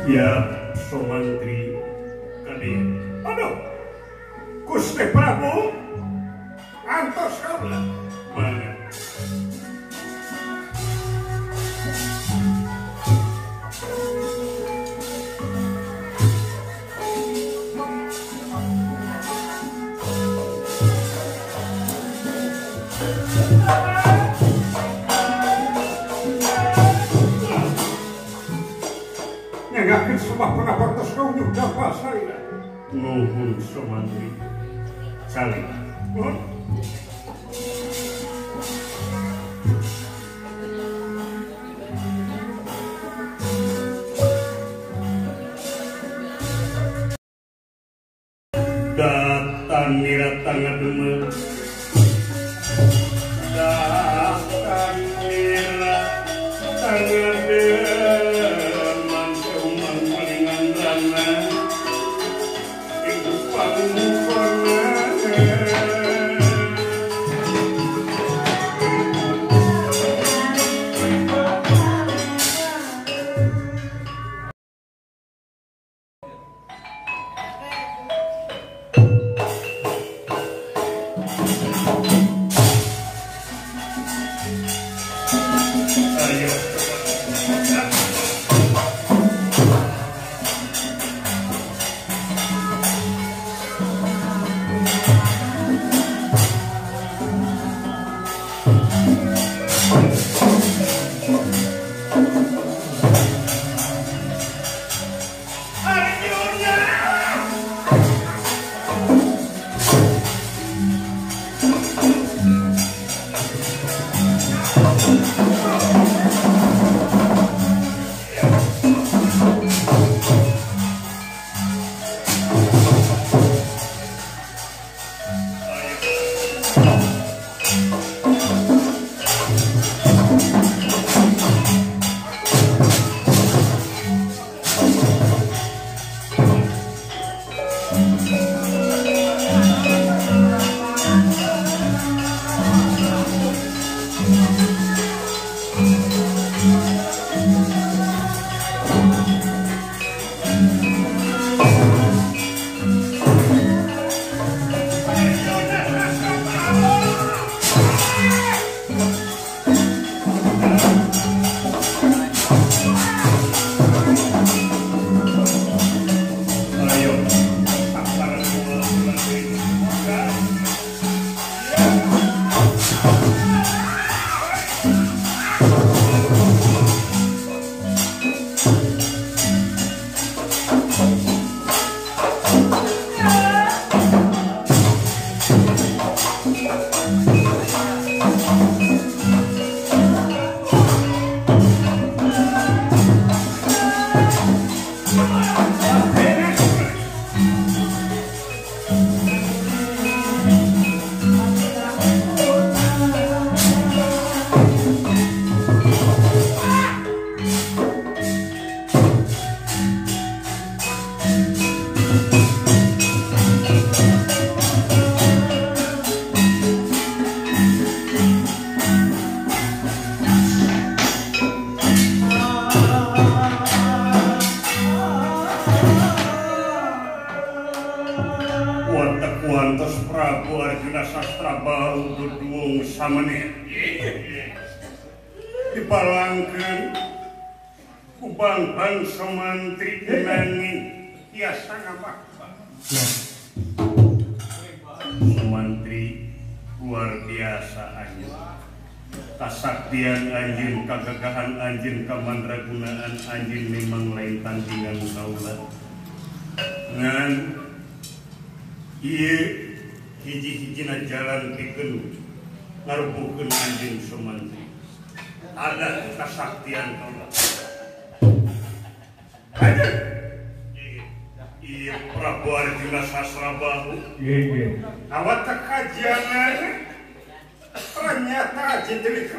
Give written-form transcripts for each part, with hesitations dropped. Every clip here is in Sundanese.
Ya, Somantri kali. Aduh, Gusti Prabu antos kaula. Mangga. Nyangakeun sumpah pangapartos kaunjuk dapa salira. Nuhun Somantri. Saling. Nuhun. Datang nira tangademen. Datang nira tangademen. Dibalangkeun ku Bang Somantri nanging tiasa ngabakba. Somantri luar biasa anjeun. Kasaktian anjeun, kagagahan anjeun, kamandragunaan anjeun memang lain tandingan kaula. Ngan ieu hiji-hijina jalan pikeun ngarubuhkeun anjeun Somantri. Ada kesaktian kaula. Anjeun. Iya Prabu Arjuna Sasrabahu. Iya. Awak kajianana ternyata aji deui.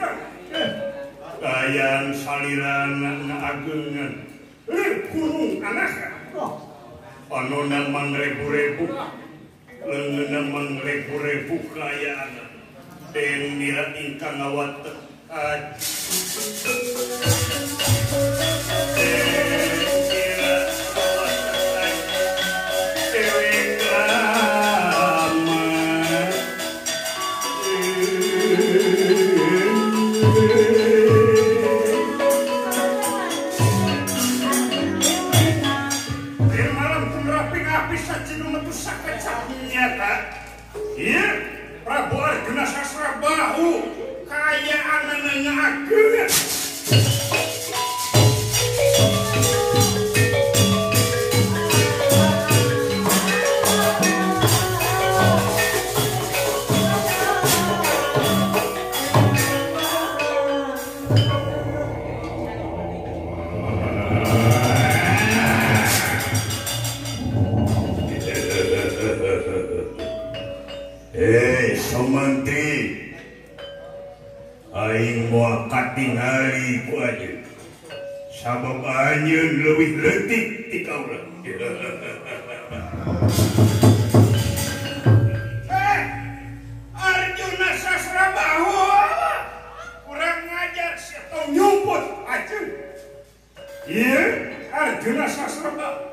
Kayan salirana ngaageungan. Lir kurung anaka. Panona mangrebu-rebu. Leungeunna mangrebu-rebu kaayaan. Den nira ingkang ngawatek aji. Den nira aji nu metu sakecap nyata. Ieu Prabu Arjuna Sasrabahu kaayaanana ageng. Sumantri aing moal katingali ku anjeun sabab anjeun leuwih leutik ti kaula. Arjuna Sasrabahu kurang ngajar sia tong nyumput anjeun. Ieu Arjuna Sasrabahu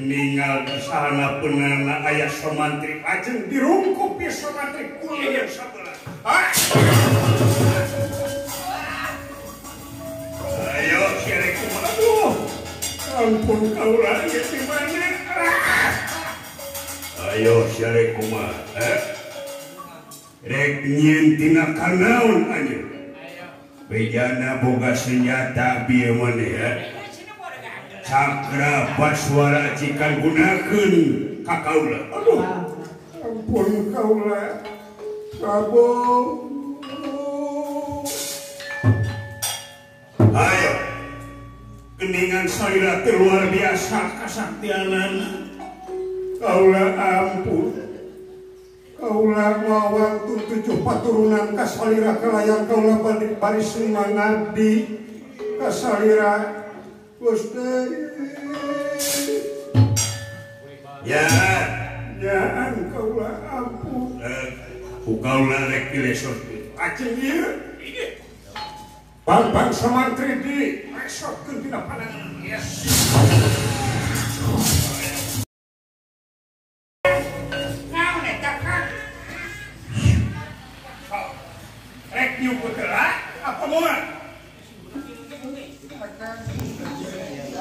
ningal kisahna peunana aya Sumantri ajeng dirungkup ieu Sumantri kuliah sabelah. Ayo sia kumaha? Aduh, ampun kaula ieu di mana? Ayo sia kumaha? Rek nyieun tina kanaon anjeun? Bejana boga senjata bieu maneh ya. Cakra baswara cikan gunakeun ka kaula. Aduh, ampun kaula. Prabu. Ayo. Geningan salira teh luar biasa kasaktianana. Kaula ampun. Kaula ngawangtun tujuh paturunan ka salira kalayan kaula baris mangabdi ka salira. Gusti. Ya, ya kaula ampun. Ku kaula rek dilesotkeun. Aceng ieu. Bang-bang Sumantri di resotkeun dina panangan. Yes. Naon eta Kang? Rek nyumput heula apa moal?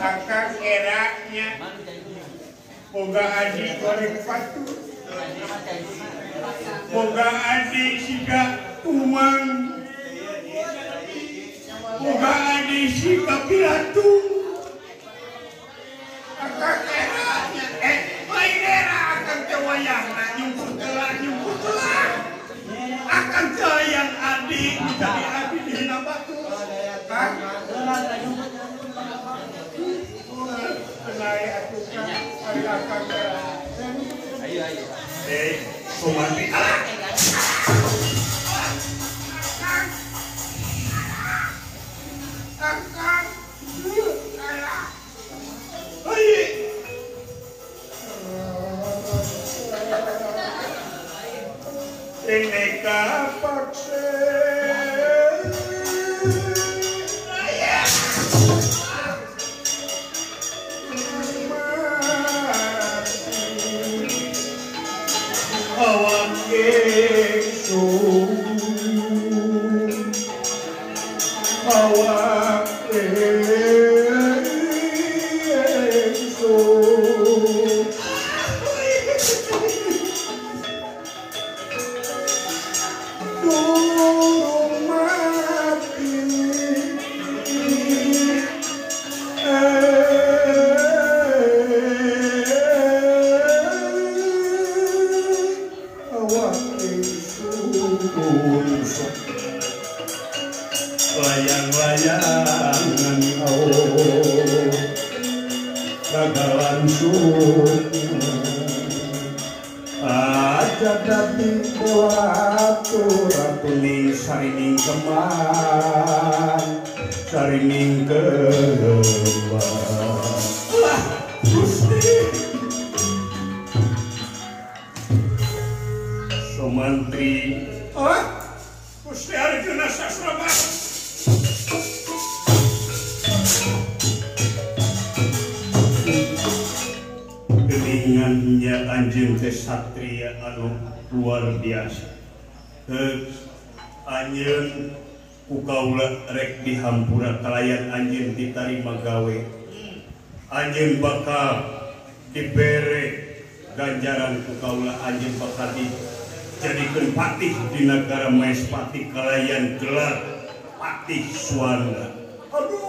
Akang eranya boga adi goreng patu, boga adi siga tumang, boga adi siga pilatu. Akang eranya, lain era akang teh wayahna nyumput heula nyumput heula. Akang teh hayang adi jadi adi dihina batu. Kang Sumantri. Akang. Ini kapakse. Layang-layangan oh ragalan sukma aja dadi ratu ratu ning sarining kemang sarining kembang. Lah Gusti Sumantri. Oh Gusti Arjuna Sasrabahu. Geningannya anjeun teh satria anu luar biasa. Anjeun ku kaula rek dihampura kalayan anjeun ditarima gawe. Anjeun bakal dibere Ganjaran ku kaula anjeun bakal dijadikeun patih di nagara Maespati kalayan gelar Patih Suwanda. Aduh.